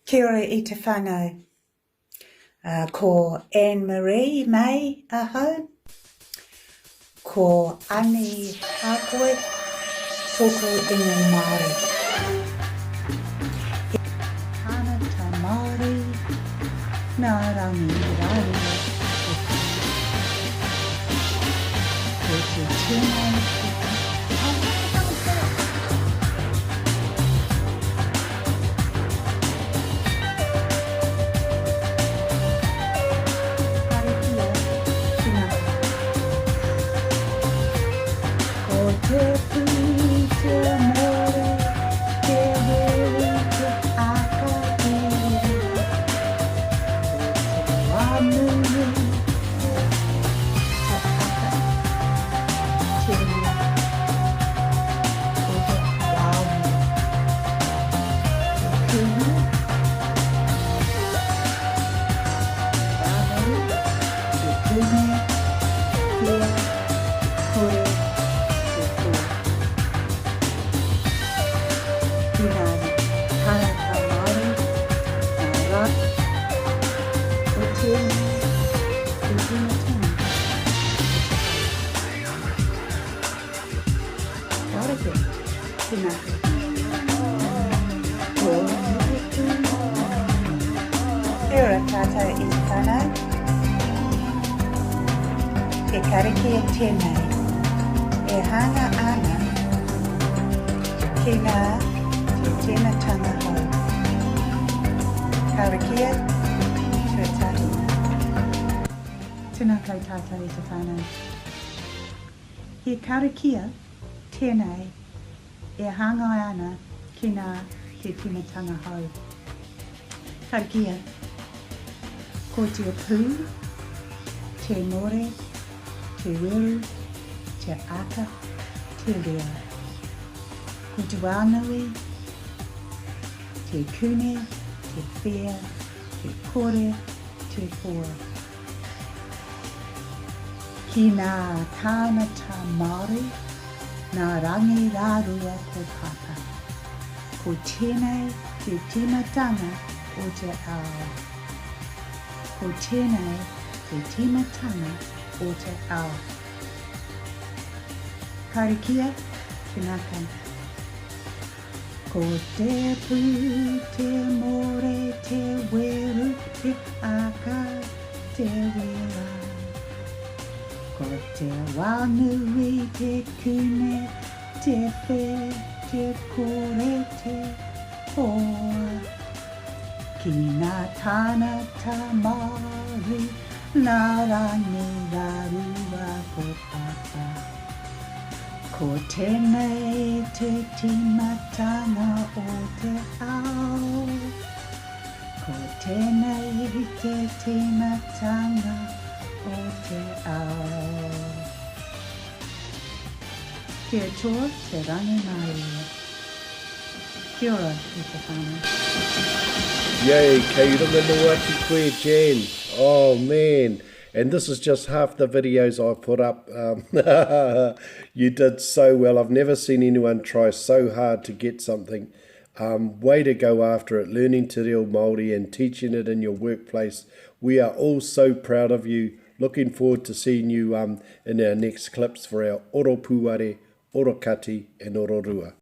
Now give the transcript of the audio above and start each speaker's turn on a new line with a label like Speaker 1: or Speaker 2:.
Speaker 1: Kia ora i te whanau. Ko Anne Marie May ahau. Ko Ani Hakoe tōku ingoa Māori. He tāngata Māori nā Rangi rāua ko Papa. Ko te tēnei te Karakia ki ngā Ko te pū, te more, te weru, te aka, te rua. Ko te wānui, te aka, te rua. Ko te wānui, te kumu, Whānau, te kume, te pia, te kore, te pō. Ki ngā tāngata Māori, ngā rā o tēnei te tīmatanga o te ao. Kāore pea, tēnā koe. Kia ora tātou i te whanau. He karakia tēnei e hanga ana ki ngā te tīmatanga hou. Karakia tuatahi. Tēnā koe tātou i te whanau. He karakia tēnei e hāngai ana ki ngā te tīmatanga hou. Karakia, Ko te pū, te more, te weru, te aka, te reo. Ko te wānui, te kune, te whea, te kore, te poa. Ki ngā tāngata Māori, nā Rangi rārua ko Papa. Ko tēnei te tīmatanga o te ao. Ko tēnei te tīmatanga o te ao. Karakia te ngākau. Ko te pū, te more, te weru, te aka, te wera. Ko te wā nui, te kune, te whē, te kore, te hoa. Ki ngā tāngata Māori, nā Rangi rārua ko Papa. Ko tēnei te tīmatanga o te ao. Ko tēnei te tīmatanga o te ao. Te Atua te rangimārie. Kia ora e te whānau.
Speaker 2: Yay, kei runga noa atu koe Jan. Oh man, And this is just half the videos I've put up. Um, you did so well. I've never seen anyone try so hard to get something. Um, way to go after it, learning te reo Māori and teaching it in your workplace. We are all so proud of you. Looking forward to seeing you um, in our next clips for our Oropuare, Orokati and Ororua.